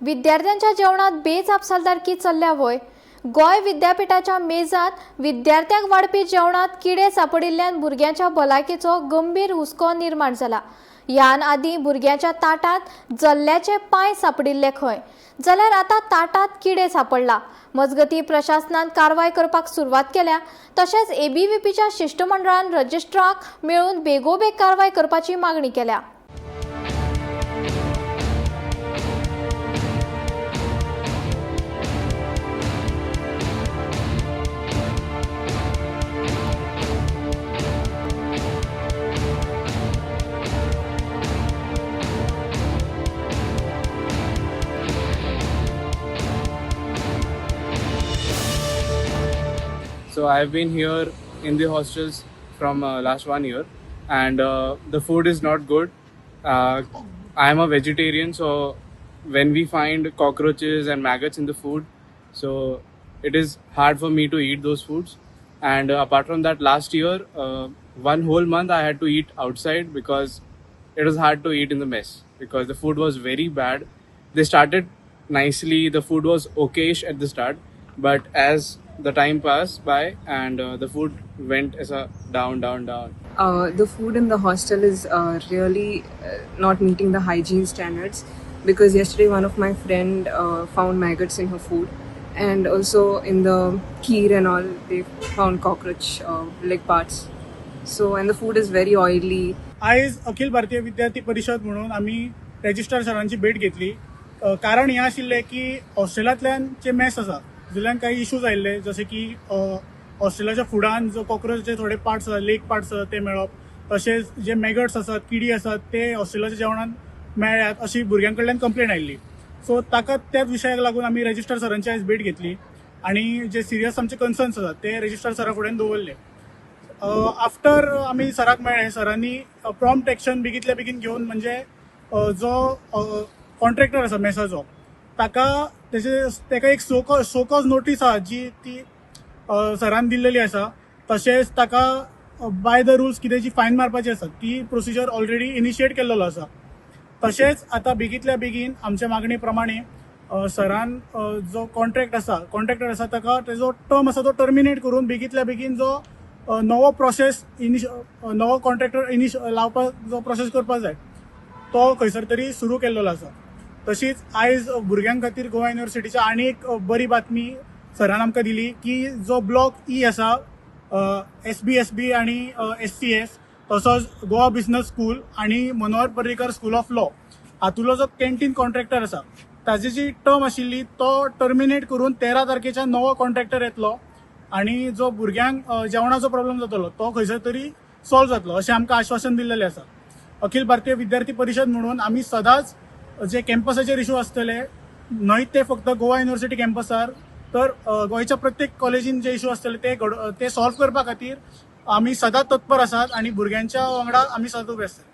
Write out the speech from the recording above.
विद्यार्थ्यांच्या जेवणात बेजापसालदारकी चल्ल्या व्हय? गोंय विद्यापीठाच्या मेजांत विद्यार्थ्यांक वाडपी जेवणात किडे सापडिल्ल्यान भुरग्यांच्या भलायकेचो गंभीर हुस्को निर्माण जाला. ह्यान आदीं भुरग्यांच्या ताटांत जल्ल्याचे पांय सापडिल्ले खंय, जाल्यार आतां ताटांत किडे सापडला. मजगतीं, प्रशासनान कारवाय करपाक सुरवात केल्या. तशेंच एबीव्हीपीच्या शिश्टमंडळान रजिस्ट्राक मेळून बेगोबेग कारवाय करपाची मागणी केल्या. So I've been here in the hostels from last one year, and the food is not good. I am a vegetarian, so when we find cockroaches and maggots in the food, so it is hard for me to eat those foods. And apart from that, last year, one whole month I had to eat outside because it was hard to eat in the mess because the food was very bad. They started nicely, the food was okayish at the start, but as the time passed by and the food went as a down, down, down. The food in the hostel is really not meeting the hygiene standards, because yesterday one of my friend found maggots in her food, and also in the kheer and all they found cockroach leg parts. So, and the food is very oily. आयज अखिल भारतीय विद्यार्थी परिशद म्हणून आमी registrar सरांची भेट घेतली. कारण हें आशिल्लें की हॉस्टेलांतल्यान जे मेस आसा तितूंतल्यान काही इश्यूज आयिल्ले, जशे की हॉस्टेलाच्या फुडान जो कॉक्रोचचे थोडे पार्ट्स आसा, लेग पार्ट्स आसा ते मेळप, तशेंच जे मेगट्स आसात, किडी आसात, ते हॉस्टेलाच्या जेवणान मेळ्ळ्यात अशी भुरग्यां कडल्यान कंप्लेन आयिल्ली. सो ताका त्याच विशयाक लागून आमी रेजिस्ट्रार सरांची आयज भेट घेतली आनी जे सिरियस आमचे कन्सर्न्स आसात ते रेजिस्ट्रार सरा फुड्यान दवरले. आफ्टर आमी सराक मेळ्ळे, सरांनी प्रॉम्प्ट एक्शन बेगीतल्या बेगीन घेवन, म्हणजे जो कॉन्ट्रॅक्टर आसा मेसाचो, ताका तेजे ताका एक शोकॉज नोटीस आसा जी ती सरान दिल्लेली आसा. तशेंच ताका बाय the rules कितें जी फायन मारपाची आसा ती प्रोसिजर ऑलरेडी इनिशिएट केल्लो आसा. तशेंच आतां बेगीतल्या बेगीन आमच्या मागणी प्रमाणे सरान जो कॉन्ट्रॅक्ट आसा, कॉन्ट्रॅक्टर आसा, ताका तेजो टर्म आसा तो टर्मिनेट करून बेगीतल्या बेगीन जो नवो प्रोसेस नवो कॉन्ट्रॅक्टर लावपाक जो प्रोसेस करपाक जाय तो खंयसर तरी सुरू केल्लो आसा. तशीच आयज भुरग्यां खातीर गोवा युनिवर्सिटीच्या आनी एक बरी बातमी सरान आमकां दिली की जो ब्लॉक ई आसा, एस बी आनी एस सी एस, तसोच गोवा बिझनस स्कूल आनी Manohar Parrikar school of law हातूंतलो जो कॅन्टीन कॉन्ट्रॅक्टर आसा ताजी जी टर्म आशिल्ली तो टर्मिनेट करून 13 तारखेच्यान नवो कॉन्ट्रॅक्टर येतलो आनी जो भुरग्यांक जेवणाचो प्रॉब्लम जातलो तो खंयसर तरी सॉल्व जातलो अशें आमकां आश्वासन दिल्लेलें आसा. अखिल भारतीय विद्यार्थी परिशद म्हणून आमी सदांच जे कॅम्पसाचेर इशू आसतले, न्हय ते फक्त गोवा युनिवर्सिटी कॅम्पसार, तर गोंयच्या प्रत्येक कॉलेजीन जे इशू आसतले ते सॉल्व करपा खातीर आमी सदांच तत्पर आसात आनी भुरग्यांच्या वांगडा आमी सदांच उबे आसतले.